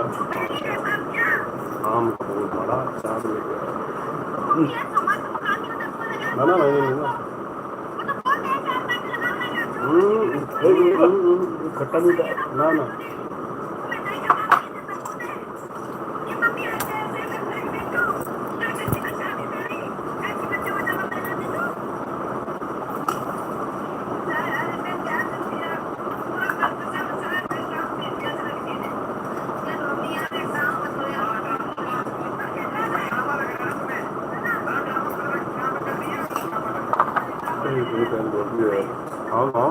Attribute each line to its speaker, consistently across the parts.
Speaker 1: आम का बहुत बड़ा अचार लेके आया। ना ना, मैंने नहीं ना।
Speaker 2: एक मिनट। खट्टा मीठा।
Speaker 1: ना ना। एक मिनट, बोल दिया। हाँ हाँ।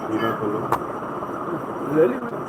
Speaker 1: जीरा खोलो।
Speaker 2: ले ली मैंने।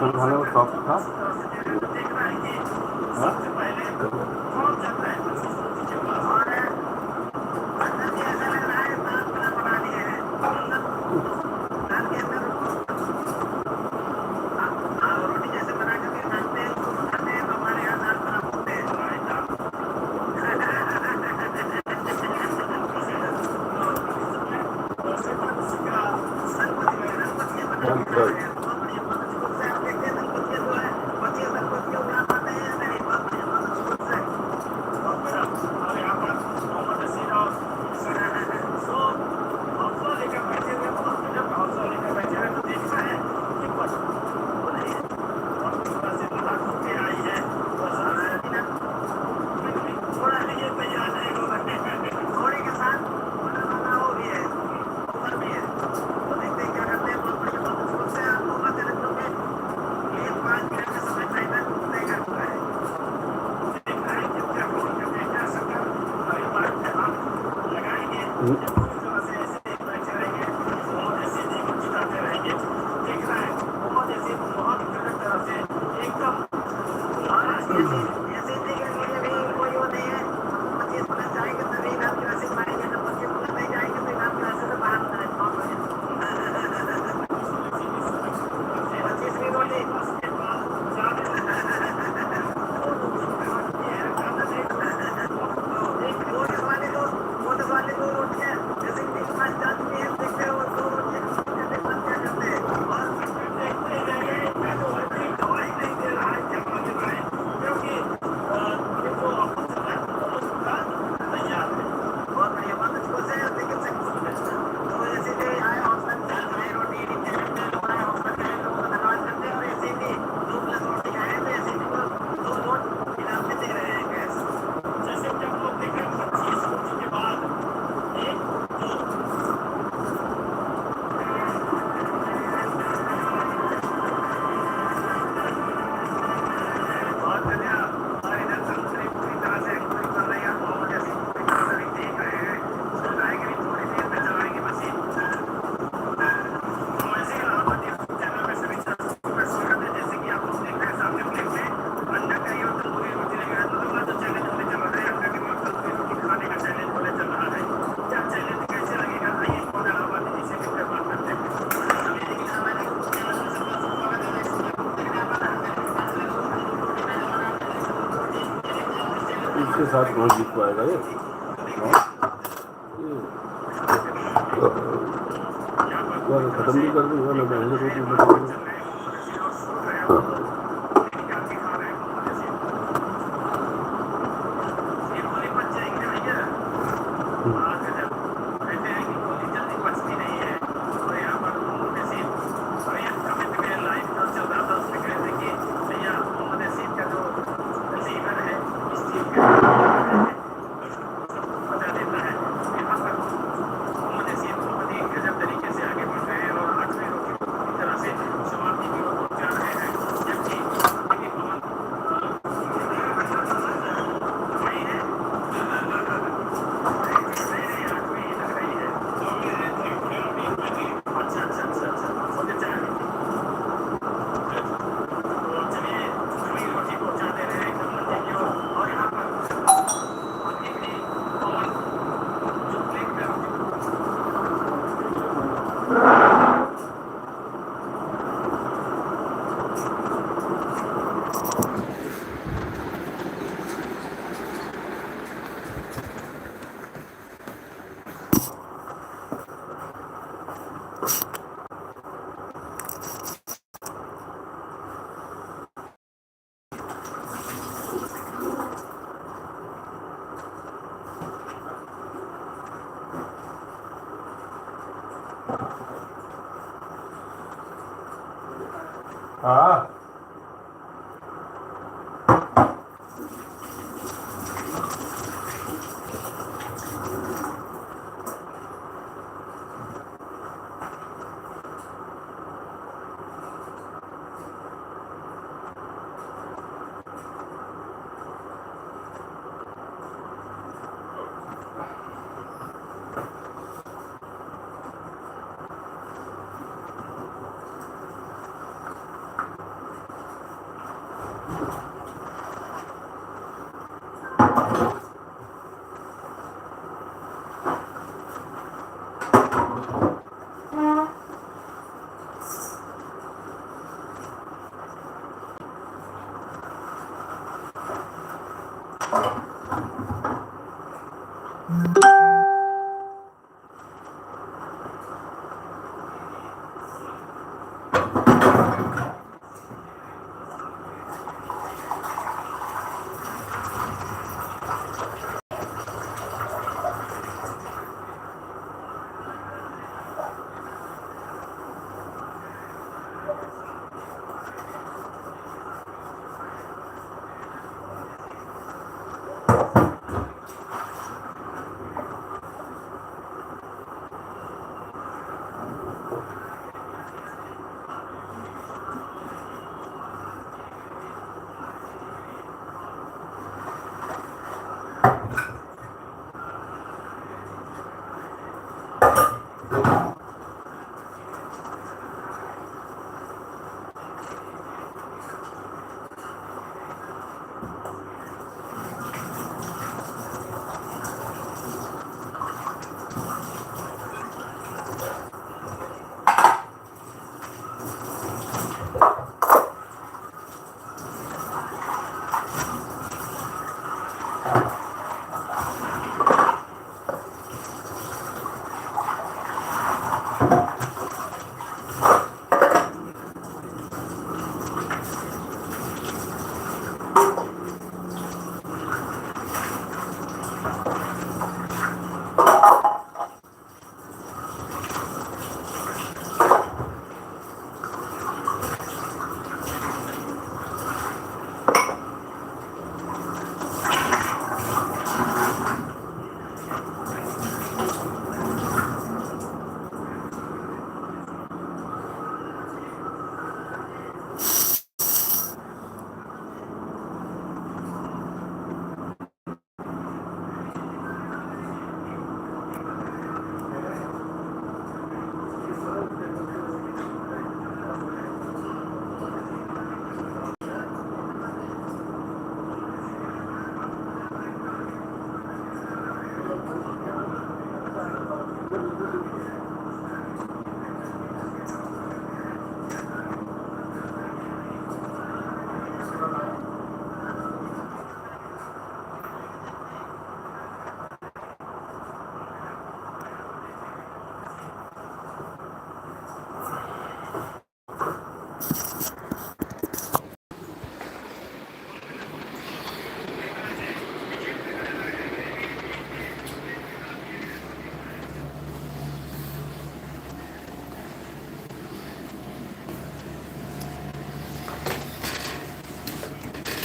Speaker 1: चिकन खाने का शौक था।
Speaker 2: हाँ।
Speaker 1: इसके साथ कौन जीत पाएगा ये? खत्म भी कर दूंगा मैं, बहन रोटी बचा। हाँ।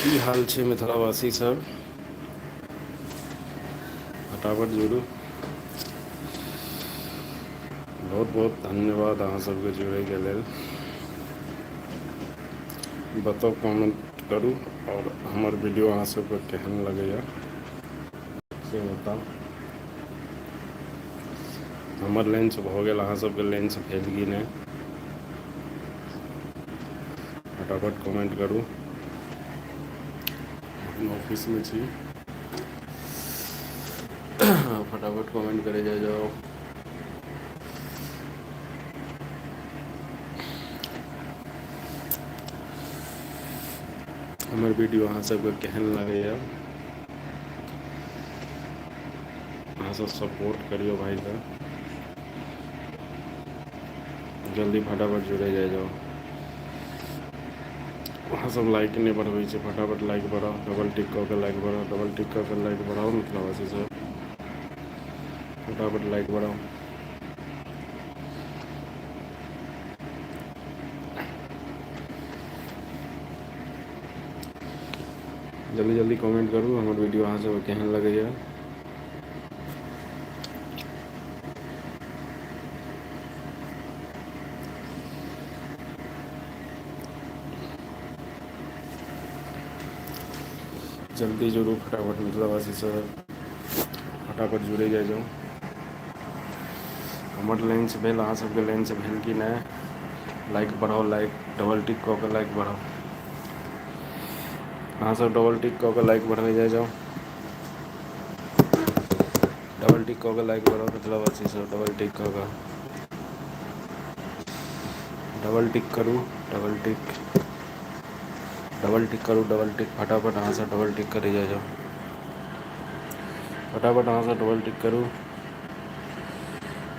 Speaker 3: की हाल छै मिथिलावासी सब? फटाफट जुड़ू। बहुत बहुत धन्यवाद अहाँ सबके जुड़ैके लेल। बताउ, कमेंट करू आओर हमर वीडियो अहाँ सबके केहन लगैया से बताउ। हमर लंच भऽ गेल, अहाँ सबके लंच भेल कि नहि? फटाफट कमेंट करू। ऑफिसमे छी, फटाफट कमेंट करे जाय जाउ। हमर वीडियो अहाँ सबके केहन लगैया? अहाँ सब सपोर्ट करियौ भाइके। जल्दी फटाफट जुड़े जाय जाउ। अहाँ सब लाइक नहि बढ़बै छै, फटाफट लाइक बढ़ाउ। डबल टिक कऽ के लाइक बढ़ाउ, डबल टिक कऽ के लाइक बढ़ाउ। मिथिलावासी सब, फटाफट लाइक बढ़ाउ। जल्दी जल्दी कमेंट करू, हमर वीडियो अहाँ सबके केहन लगैया। जल्दी जुड़ू फटाफट, मिथिलावासी सब फटाफट जुड़े जाय जाउ। हमर लंच भेल, अहाँ सबके लंच भेल कि नहि? लाइक बढ़ाउ, लाइक डबल टिक कऽ के लाइक बढ़ाउ। अहाँ सब डबल टिक कऽ के लाइक बढ़बै जाय जाउ। डबल टिक कऽ के लाइक बढ़ाउ मिथिलावासी सब, डबल टिक कऽ के डबल टिक करू, डबल टिक, डबल टिक करू, डबल टिक। फटाफट अहाँ सब डबल टिक करै जाय जाउ। फटाफट अहाँ सब डबल टिक करू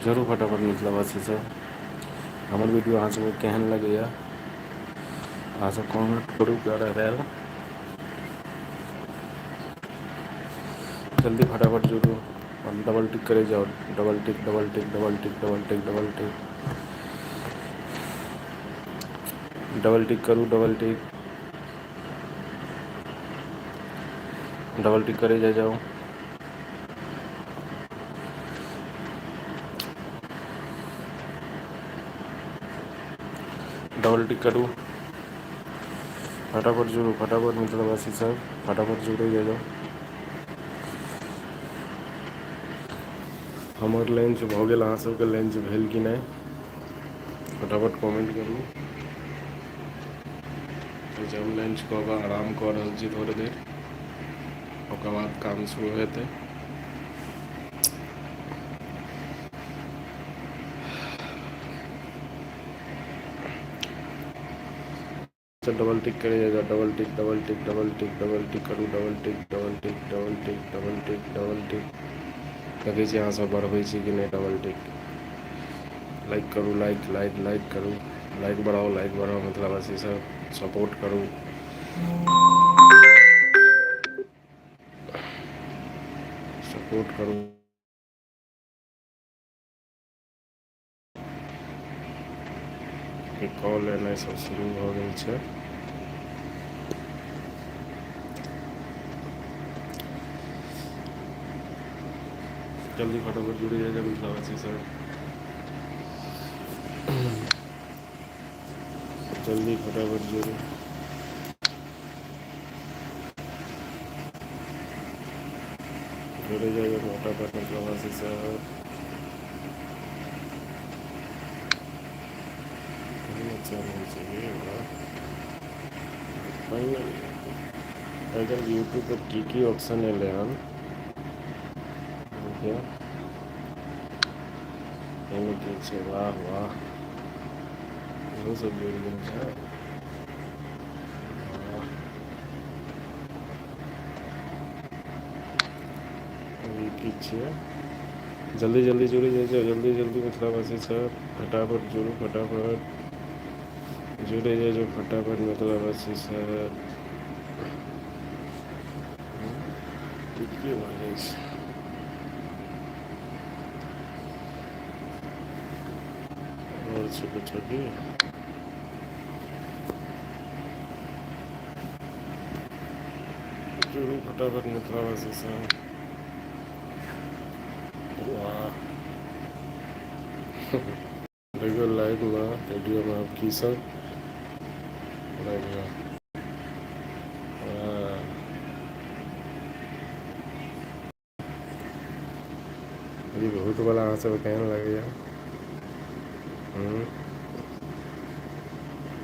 Speaker 3: जरूर फटाफट। मिथिलावासी सब, हमर वीडियो अहाँ सबके केहन लगैया, अहाँ सब कमेंट करू। प्यारा भेल, जल्दी फटाफट जुड़ू और डबल टिक करे जाओ। Double tick, double tick, double tick, double tick, double tick, double tick करू, डबल टिक, डबल टिक करे जाय जाओ। डबल टिक करू, फटाफट जुड़ू, फटाफट मिथिलावासी सब फटाफट जुड़ै जाउ। हमर लंच भऽ गेल, अहाँ सबके लंच भेल कि नहि? फटाफट कमेंट करू। हम लंच कऽ कऽ आराम कऽ रहल छी थोड़े देर, ओकर बाद काम शुरू हेतै। डबल टिक करे जाउ, double tick double tick double tick double tick करू, double tick double tick double tick double tick double tick. देखै छी अहाँ सब बढ़बै छी कि नहि। डबल टिक, लाइक करू, लाइक लाइक लाइक करू, लाइक बढ़ाउ, लाइक बढ़ाउ। मिथिलावासी सब सपोर्ट करू, सपोर्ट करू। कॉल एनाइ सब शुरू भऽ गेल छै। जल्दी फटाफट जुड़ि जाइ मिथिलावासी सब, जल्दी फटाफट जुड़ू। जुड़े जाइए फटाफट मिथिलावासी सब। फाइनली आइ काल्हि यूट्यूब पर की की ऑप्शन एलै हन देखियौ। एहिमे की छै? वाह वाह, इहो सब जुड़ि गेल छै। ई की छियै? जल्दी जल्दी जुड़ि जाइ छै, जल्दी जल्दी मिथिलावासी सब फटाफट जुड़ू, फटाफट जुड़ि जाइ छै, फटाफट मिथिलावासी सब। की की भऽ जाइ छै? आओर छै कुछो की? जुड़ू फटाफट मिथिलावासी सब। वाह, देखियौ लाइवमे वीडियोमे आब की सब देखियौ। ई भूत वाला अहाँ सबके केहन लगैया?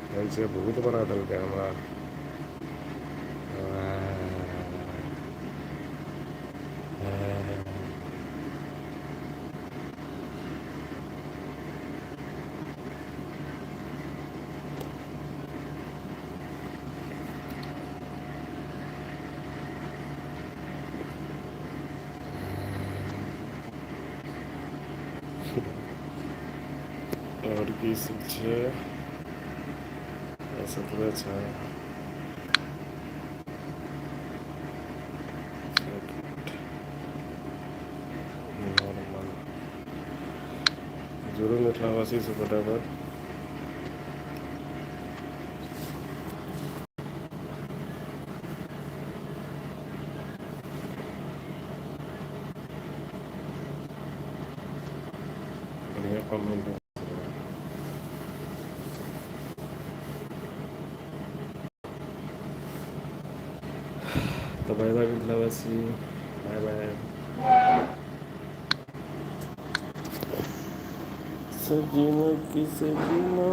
Speaker 3: केहन छै? भूत बना देलकै हमरा। आओर की सब छै? एतबे छै। नॉर्मल जुड़ू मिथिलावासी से फटाफट। बढ़िया कमेंट। तऽ बाय बाय मिथिलावासी, बाय बाय। सजना की सजना।